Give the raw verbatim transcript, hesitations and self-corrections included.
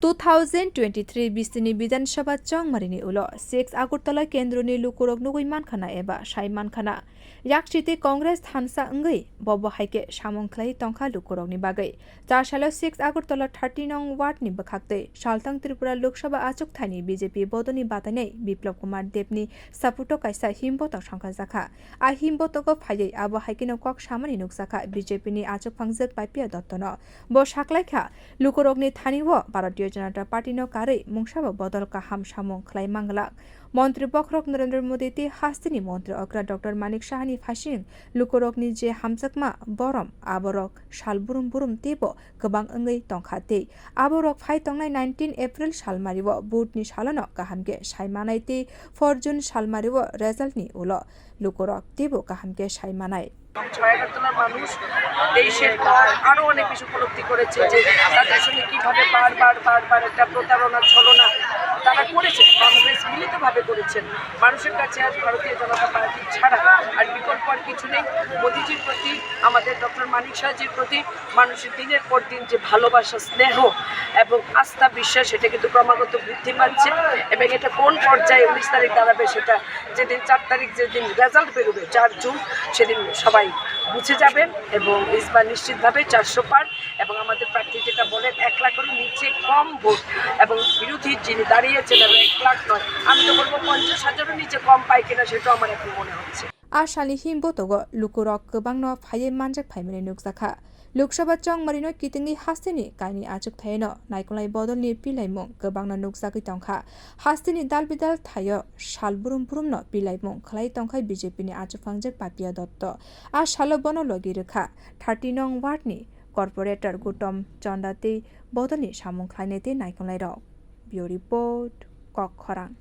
Two thousand twenty-three bisini Bidhan Sabha chongmarini ulo six Agartala kendroni lukurok nugui mankhana eba sai mankhana. Yaksiti Congress thansa wngwi bobo hai khe samung khlai tongkha lukurokni bagwi. Char salo six Agartala thirty nong ward ni bwkhaktwi saltang Tripura Lok Sabha achuk thaini B J P bodolni batainai Biplab Kumar Debni saputo kaisa himbotok songkhajakha. A himbotogo phaiwi abo hai kheno kok samani nukjakha B J P ni achuk phangjak Papiya Dottono. Bo saklaikha, lukurokni thani-o Bharatiya Janata Party no karwi mungsabo bodol kaham samung khlai manglak. Montri bokhorok Narendra Modi tei hasteni montri okra Doctor Manik Sahani phasing lukurokni je hamjakma borom aborok sal burum burum teibo kwbang wngwi tongkha tei aborok phai tongnai nineteen April salmario vote ni salono kaham khe sai manai tei four June salmario result ni ulo lukurok teibo kaham khe sai manai. ছয় আগরতলার মানুষ তেইশের পর আরো অনেক বেশি উপলব্ধি করেছে যে তাদের সঙ্গে কিভাবে বারবার বারবার একটা প্রতারণা, ছলনা তারা করেছে, কংগ্রেস মিলিতভাবে করেছেন। মানুষের কাছে আজ ভারতীয় জনতা পার্টি ছাড়া আর বিকল্প আর কিছু নেই। মোদিজির প্রতি, আমাদের ডক্টর মানিক সাহাজির প্রতি মানুষের দিনের পর দিন যে ভালোবাসা, স্নেহ এবং আস্থা, বিশ্বাস, এটা কিন্তু ক্রমাগত বৃদ্ধি পাচ্ছে এবং এটা কোন পর্যায়ে উনিশ তারিখ দাঁড়াবে সেটা যেদিন চার তারিখ, যেদিন রেজাল্ট বেরোবে চার জুন, সেদিন সবাই বুঝে যাবেন। এবং ইসবার নিশ্চিতভাবে চারশো পার এবং আমাদের প্রার্থী যেটা বলেন এক লাখের নিচে কম ভোট এবং বিরোধী যিনি দাঁড়িয়েছেন এবং এক লাখ নয়, আমি তো বলবো পঞ্চাশ হাজারও নিচে কম পাই কিনা সেটাও আমার এখন মনে হচ্ছে। A salni himbotogo lukurok kwbangno phaiwi manjak phaimani nukjakha. Lok Sabha chongmarino kitingwi hasteni kaini achuk thaino naikolnai bodolni pilaimung kwbangno nukjagwi tongkha. Hasteni dal bidal thaio sal burum burumno pilaimung khlai tongkha B J P ni achukphangjak Papiya Dotto. A salo bono logi rwkha thirty nong ward ni corporator Gautam Chanda tei bodolni samung khlainai tei naikolnairok. Bureau Report, Kok Khorang.